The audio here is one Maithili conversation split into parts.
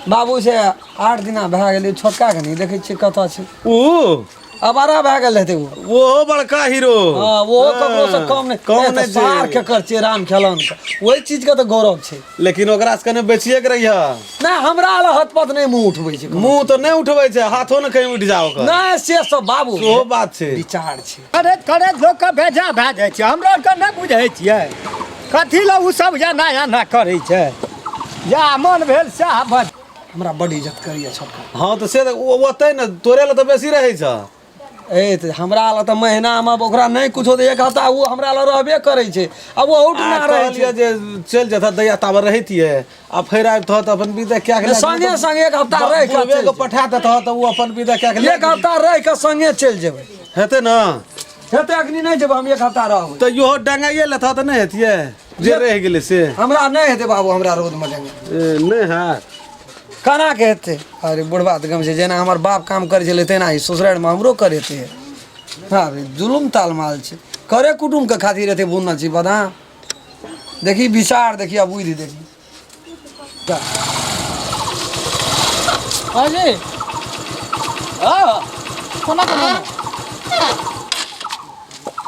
बाबू से 8 दिना भए गेलै, छोटका के नहि देखै छियै, कतऽ छै? ओ। अबारा भए गेल हेतै ओ। ओहो बड़का हीरो। हँ, ओहो ककरो से कम नहि। कम ए, तऽ नहि छै। सार केकर छियै? राम खेलौन के। ओहि चीज के तऽ गौरव छै। लेकिन ओकरा से कने बचिए के रहिह। नहि, हमरा लए हतपत नहि मुँह उठबै छै कोनो। मुंह तऽ नहि उठबै छै, हाथो ने कहीं उठि जाओ ओकर। नहि, से सब बाबू सेहो बात छै। विचार छै। करैत करैत लोकके बेजा भए जाइ छै। हमरा आरके नहि बुझै छियै कथी लए ओ सब एना एना करै छै। जा मन भेल सएह बज। हमरा बड इज्जत करैया छोटका। हँ, तऽ से तऽ ओ ओतै ने, तोरे लए तऽ बेसी रहै छ। ए, तऽ हमरा लए तऽ महीनामे ओकरा नहि कुछो तऽ एक हफ्ता ओ हमरा लए रहबे करै छै आ ओ ओहुठिना आ रहै कहलियै छै। जे चलि जेतह दैया, ताबे रहितियै आ फेर आबितह तऽ अपन विदा कए के संगे संगे एक हफ्ता रहि कऽ बुढ़बे चलि के पठा देतह तऽ ओ अपन विदा कए के एक हफ्ता रहि कऽ संगे चलि जेबै। हेतै ने? हेतै, अखनी नहि जेबै हम, एक हफ्ता रहबै। तऽ इहो डंगाइए लेतह तऽ नहि हेतियै जे रहि गेलै से? हमरा नहि हेतै बाबू, हमरा रौदमे डेंगे ए, नहि हैत? केना के हेतै? अरे बुढ़बा तऽ गम छै, जेना हमर बाप काम करै छलै तेना ही ससुरारिमे हमरो करेतै। हँ रे, जुलुम तालमाल छै, करे कुटुम्बके खातिर एते बुनल छी बादाम। देखी विचार, देखी आ बुद्धि देखी। जा। अरे हँ। कोना कोना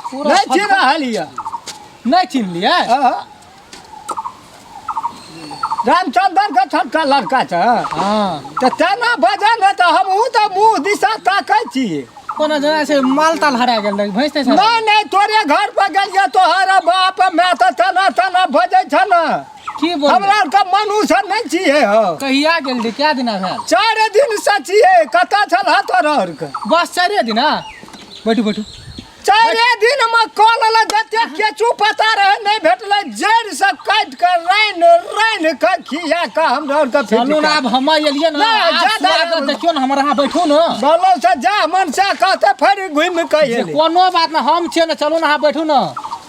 पूरा नहि चिन्ह रहल यऽ। नहि चिन्हलियै? हँ। रामचंद्र के छोटका लड़का छै। हँ। तऽ तेना बजै ने तऽ हमहूँ तऽ मुँह दिशा ताकै छी। कोना जेना छै, माल ताल हरा गेल रहै, भैंस तैंस हरा नहि नहि, तोरे घर पर गेलियै, तोहर बाप माय तऽ तेना तेना बजै छ ने। की बोल? हमरा आरके मनुष्य नहि छियै हौ। कहिया गेल रही? कए दिना भेल? 4 दिन से छियै। कतऽ छल तोरा आरके? बस 4 दिना। बैठू बैठू। 4 दिन मे कल लग जते केचू पता रहे नहि भेटलै, जड़ि से काटि कऽ रानि रानि कऽ खिया कऽ हमरा आरके फिट चलू ने, आब हम एलियै ने। नहि, आब ज्यादा स्वागत देखियौ ने हमर, अहाँ बैठू ने। बोलो से जा मन से कहते फेर घुमि कऽ जे एली। कोनो बात नहि, हम छियै ने। चलू ने, अहाँ बैठू ने।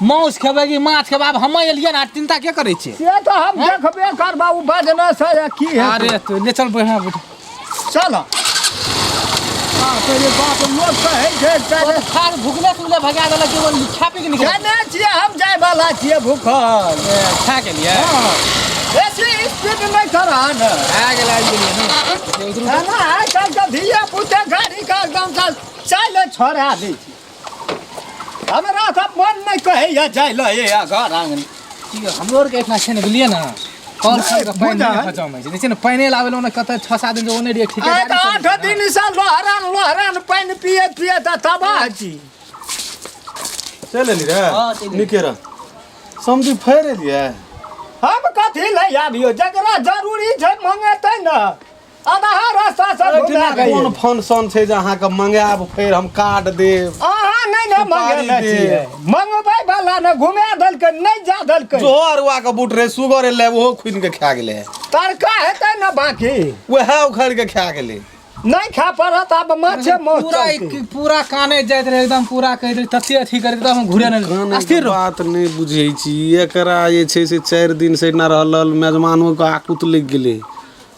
मांस खेबै कि माछ खेबै? आब हम एलियै ने, चिंता के करै छियै? से तऽ हम देखबे करबा, ओ बजना से या की है। अरे तो ले चल, बैठा बैठू। चल। बाप रे बाप, लोक कहै छै चल। खा भुखले सुखले भगा देलक कि ओ खा पी के निकल। केने छियै, हम जाय वाला छियै भूखल। खा के लिए। हँ। बेसी स्पीड नहि करहन। आ गेल, आबि गेलियै ने। उतरू। एना आइ काल्हि के धिया पुता गाड़ी के एकदम से चाले छोड़ा दै छै। हमरा तऽ मन नहि कहैया जाय लए घर आङ्गन। की हमरो आरके एहिठिना छै ने, बुझलियै ने, कल नहि, के पानि नहि बुझल। हजम होइ छै। देखियै ने, पानि लाबै लए कतऽ 6-7 दिन से ओने रहियै। आइ ठिकेदारी तऽ चलै 8 छै ने। दिन से लोहरान लोहरान पानि पियैत पियैत तबाह छी। चलि एली रे? हँ, चलि एली। नीके रह समझी, फेर एलियै। हम कथी लए आबियौ? जकरा जरूरी छै मंगेतै ने, आधा रास्ता से घुमा एहिठिना गई। कोन फंक्शन छै जे अहाँके मंगायब, फेर हम कार्ड देब? अहाँ नहि ने सुपारी मंगेने देब। छियै, मंगबै वाला ने घुमा देलकै, नहि जा देलकै। जो अरुआ के बूट रहे, सुगर एलै, ओहो खुनि के खा गेलै। तड़का हेतै ने बाकी। वएह उखाड़ि के खा गेलै। नहि खा पड़त आब माछे माछ। पूरा चलतै। पूरा काने जाइत रहे एकदम, पूरा कहि दै तते अथी करैत हम घुरे नहि कानैके स्थिर रहो। बात नहि बुझै छी। एकरा जे छै से 4 दिन से एना रहल, मेजबानोके आकुत लागि गेलै।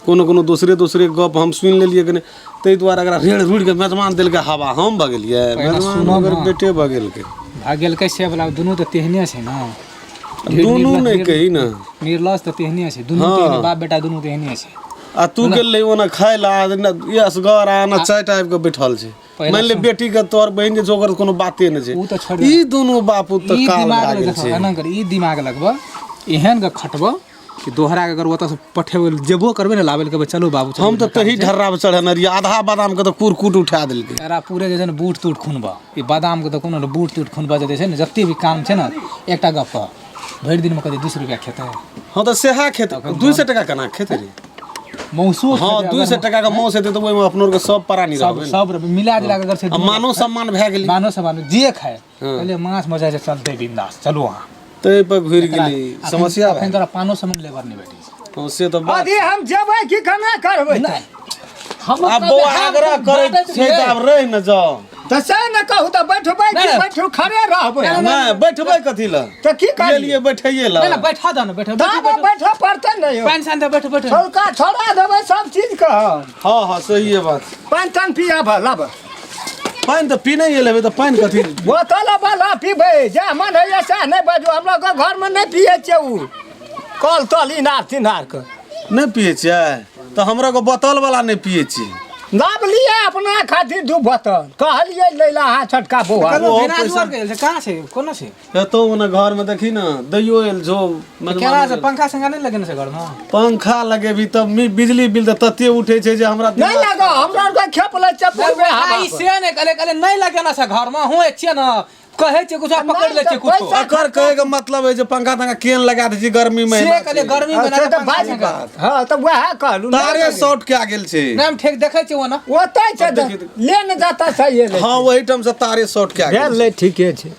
कोनो कोनो दोसरे दोसरे गप हम सुनि लेलियै कने, ताहि दुआरे एकरा रेड़ रूड़ि के मेजबान देलकै हवा, हम भगेलियै। पहिने मेजबान सुनब ओकर ने। बेटे भगेलकै। भगेलकै से वाला दुनू तऽ तेहने छै ने। दुनू नहि कही ने। निर्लज तऽ तेहने छै दुनू। हँ। तेहने बाप बेटा दुनू तेहने छै। आ तू गेल रही ओना खाय ला, न असगर आ न चारि आबि कऽ बैठल छै। पहिले मानि ले सुन। बेटी के तोहर बहिन जे छै, ओकर कोनो बाते नहि छै। ऊ तऽ छोड़ि ई दुनू बापू तऽ ई काल दिमाग भए गेल देखो छै। एना कर, ई दिमाग लगब, एहन के खटब कि दोहरा के अगर ओतऽ से पठेबै जेबो करबै ने लाबै लए, कहबै चलू बाबू चलू। हम तऽ तही ढर्रा पर चढ़ेने रहियै, आधा बादाम के तऽ कुरकुट उठा देलकै। एकरा पूरे जे छै ने बूट तूट खुनबऽ, ई बादामके तऽ कोनो ने बूट तूट खुनबऽ जे छै ने, जते भी काम छै ने। एकटा गप कह, भरि दिनमे कते 200 रुपया खेतै? हँ तऽ सएह खेतै, 200 टका केना खेतै रे? मौसो हँ, खेतै। 200 टका के मौस हेतै तऽ ओहिमे अपनो आरके सब प्राणी सब रहबै ने। सब मिला जुला के अगर छै आ मानो सम्मान भए गेलै। मानो सम्मान जे खाए पहिले माछ मजा छै, चलतै बिंदास, चलू अहाँ। ताहि पर घुरि गेली समस्या। अखन तोरा पानो समय लेबर नहि भेटै छै। हँ, से तऽ बात। अभी हम जेबै कि केना करबै? नहि हम आब बौआ आग्रह करै छै तऽ आब रहि ने जाउ। तऽ से ने कहू तऽ बैठबै कि नहि। बैठू खड़े रहबै? नहि, बैठबै कथी लए? तऽ की करियै? गेलियै बैठैये नहि लए। नहि, बैठा दऽ ने, बैठो। तब बैठऽ पड़तै ने यौ। पानि सानि दऽ, बैठो बैठो। छौलका छोड़ा देबै सब चीज के हम। हँ हँ, सहिए बात। पानि तानि पियाब लाब। पानि तऽ पीने गेल हेबै, तऽ पानि कथी? बोतल वाला पीबै, जे मन होइए सएह नहि बाजू। हमरा के घरमे नहि पियै छियै ओ कल तल इनार तिनार के। नहि पियै छियै? तऽ हमरा एगो बोतल वाला नहि पियै छी। लाबलियै अपना खातिर 2 बोतल, कहलियै लै ला अहाँ छोटका बौआ। कहलहुँ ओहो बिना पैसा- जुआर गेल छै, कहाँ छै, कोना छै? एतौ ओने घर में देखी ने, दैयो एल छौ मेजबान। केना छै, पंखा संगा नहि लगेने छै घरमे? पंखा लगेबी तब बिजली बिल तऽ तते उठै छै जे हमरा नहि दिमाग लगो, हमरा आरके खेप लै छै पूर्वे हवा ई पर। से नहि कहले, कहले नहि लगेना छै घरमे, हुँ छियै ने, कहै छै कुछो, पकड़ लै छै कुछो। पैसा एकर कहै के मतलब है जे पंखा तंखा केन लगा दै छी गर्मी में। से कहले गर्मी में से तऽ पंखा बाज संगा। बात। हँ तऽ वएह कहलहुँ। तारे शॉर्ट के गेल छै। नहि, हम ठीक देखै छियै ओना। ओतै छै, देखी- ले ने जाता सही। हँ, ओहिठाम से तारे शॉर्ट के गेल। भेल, ठीके छै।